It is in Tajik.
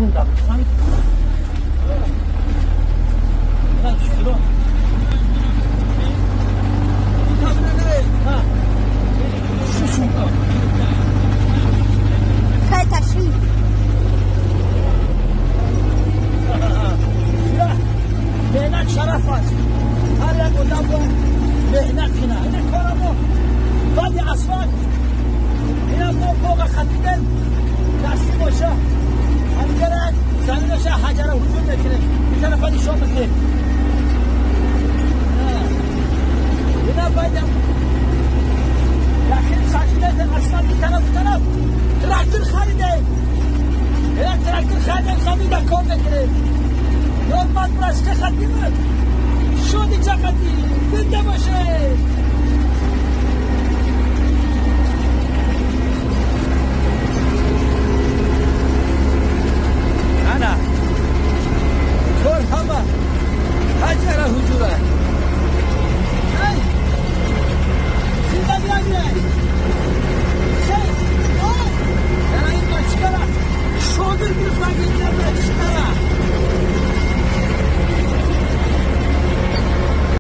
Бурунда. Меҳнат шараф аст. Ҳар як одам бо меҳнат кунад. Ин кора мо баъди асфалт ина мо боға хатидем, дастӣ боша, ҳамҷара заминаша ҳаҷара ҳуҷум мекунем. Ин тарафа нишон бидем. Ина баъд якин сантиметр асфалт ин тараф тараф трактор харидем. Ина трактор харидем, замина кор мекунем. Нормал прашка хатимат. Шуди чақати. Зинда боше.